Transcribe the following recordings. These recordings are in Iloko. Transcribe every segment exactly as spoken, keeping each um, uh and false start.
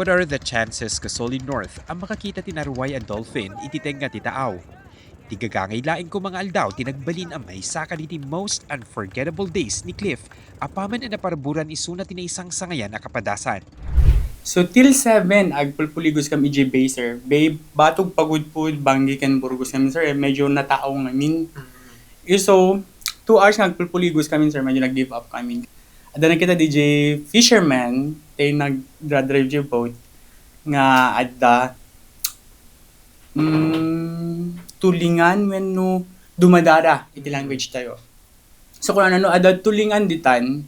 What are the chances ka Solid North a makakita ti naruay a dolphin iti tengnga ti taaw? Ti gagangay laeng koma nga aldaw ti nagbalin a maysa kadagiti most unforgettable days ni Cliff apaman a naparburan isuna ti naisangsangayan a kapadasan. So till seven, agpulpuligos kami idiay bay, sir. Bay, Batog, Pagudpud, Banggi, ken Burgos kami, sir. Eh, medyo nataaw ngamin. Iso, two hours nga agpulpuligos kami, sir. Medyo nag-give up kami. Adda nakita diay fisherman, tay nagdra-drive diay boat, nga adda, mm, tulingan wenno dumadara iti language tayo. So, kunana no adda tulingan ditan,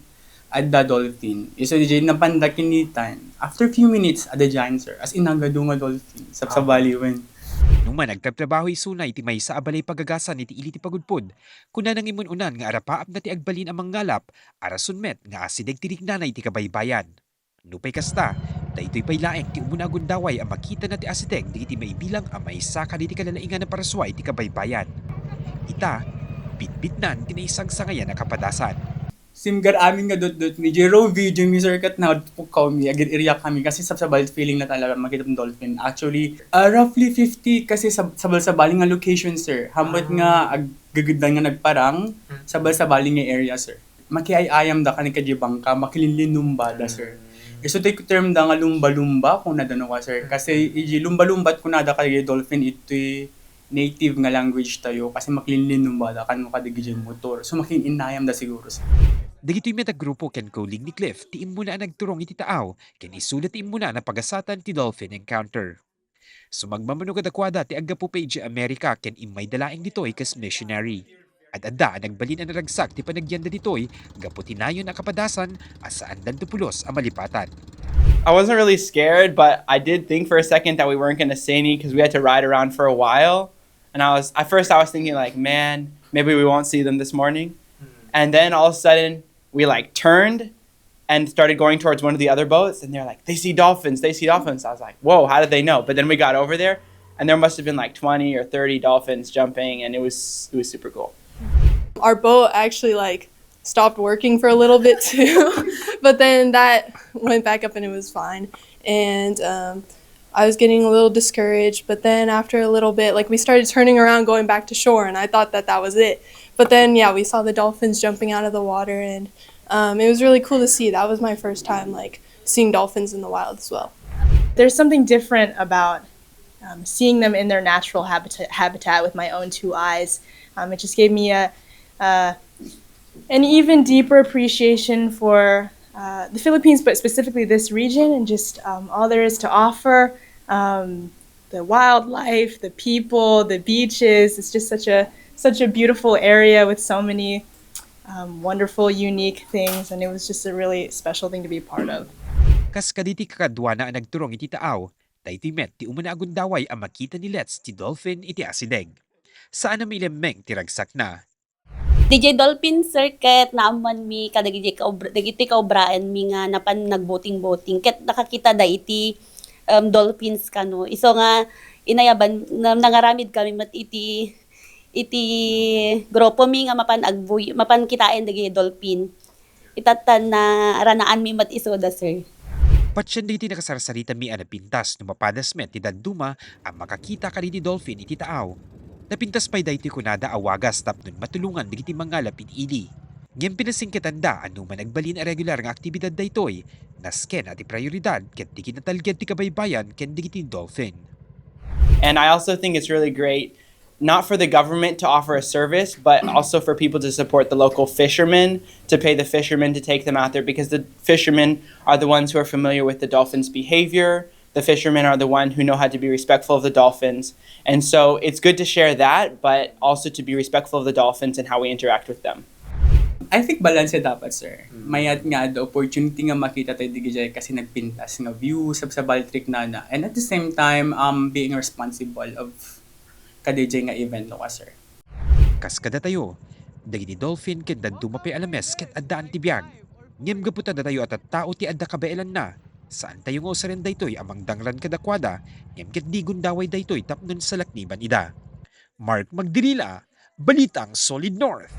adda dolphin. Isu diay napanda kinitan. After few minutes, adda diay, sir. As in, nagadu nga dolphin. Sabsabali wen. Nung man nagtratrabaho isuna iti maysa a balay pagagasan iti ili ti Pagudpud, kunana nga immun-unan nga arapaapna ti agbalin a mangngalap, a rason met nga asideg ti riknana iti kabaybayan. Nupay kasta, daytoy pay laeng ti umuna a gundaway a makitana ti asideg dagiti maibilang a maysa kadagiti kalalaingan a parasua iti kabaybayan. Ita, bitbitnan ti naisangsangayan a kapadasan. Simgar amin nga dutdut mi, diay raw video mi, sir, ket nagpukaw mi, agir-iriak kami kasi sabsabali feeling na talaga makita ti dolphin. Actually, ah, roughly fifty kasi sab-, sabal-sabali nga location, sir. Hamat nga aggaguddan nga nagparang, sabal-sabali nga area, sir. Makiay-ayamda kani kadiay bangka, makilinlinumbada, sir. Isu ti term da nga lumba-lumba, kunada no ka, sir. Kasi iti lumba-lumba, kunada kadiay dolphin, iti native nga language tayo, kasi makilinlinumbada kano kadiay motor. So, makiin-inayamda siguro, sir. Dagitoy met a grupo ken colleague ni Cliff ti immuna a nagturong iti taaw, ken isu la ti immuna a napagasatan ti dolphin encounter. Sumagmamano kadakuada ti aggapu pay idiay Amerika ken immayda laeng ditoy kas missionary. Ad-adda a nagbalin a naragsak ti panagyanda ditoy gapu ti nayon a kapadasan a saandanto pulos a malipatan. I wasn't really scared, but I did think for a second that we weren't going to see any because we had to ride around for a while. And I was, at first, I was thinking, like, man, maybe we won't see them this morning. And then all of a sudden, we like turned and started going towards one of the other boats. And they're like, they see dolphins, they see dolphins. I was like, whoa, how did they know? But then we got over there, and there must have been like twenty or thirty dolphins jumping, and it was, it was super cool. Our boat actually like stopped working for a little bit too, but then that went back up and it was fine. And um, I was getting a little discouraged, but then after a little bit, like, we started turning around, going back to shore, and I thought that that was it. But then, yeah, we saw the dolphins jumping out of the water, and um, it was really cool to see. That was my first time, like, seeing dolphins in the wild as well. There's something different about um, seeing them in their natural habitat, habitat with my own two eyes. Um, it just gave me a, uh, an even deeper appreciation for uh, the Philippines, but specifically this region, and just um, all there is to offer. Um, the wildlife, the people, the beaches. It's just such a such a beautiful area with so many um, wonderful, unique things, and it was just a really special thing to be a part of. Kas kaditi kakaduana a nagturong iti taaw, daytoy met ti umuna a gundaway a makita ni Letts ti dolphin iti asideg. Saan a mailemmeng ti ragsakna. Diay dolphin, sir, ket naammoanmi kadagiti kaobra-, dagiti kaobraanmi nga napan nagboating-boating ket nakakitada iti, um, dolphins kano. Isu nga inayaban, na-, nangaramid kami met iti, iti grupomi nga mapan agbuy-, mapan kitaen dagiti dolphin. Itatta naranaanmi met isuda, sir. Patien dagiti nakasarsaritami a napintas no mapadas met ti dadduma a makakita kadagiti dolphin iti taaw. Napintas pay daytoy kunada a wagas tapno matulongan dagiti mangalap iti ili. Ngem pinasingketanda a no man agbalin a regular nga aktibidad daytoy, nasken a ti prioridad ket ti kinatalged ti kabaybayan ken dagiti dolphin. And I also think it's really great not for the government to offer a service, but also for people to support the local fishermen, to pay the fishermen to take them out there, because the fishermen are the ones who are familiar with the dolphins' behavior. The fishermen are the one who know how to be respectful of the dolphins. And so it's good to share that, but also to be respectful of the dolphins and how we interact with them. I think balance dapat, sir. Mayat nga adda opportunity nga makita tayo digijay kasi nagpintas nga view, sabsabali ti riknana. And at the same time, um, being responsible of kadijay nga event no ka, sir. Kas kadatayo, dagiti dolphin ket dadduma pay a lames ket addaan ti biag. Ngem gapu ta datayo a tattao ti adda kabaelanna, saantayo nga usaren daytoy a mangdangran kadakuada, ngem ket di gundaway daytoy tapnon salakniban ida. Mark Magdirila, Balitang Solid North.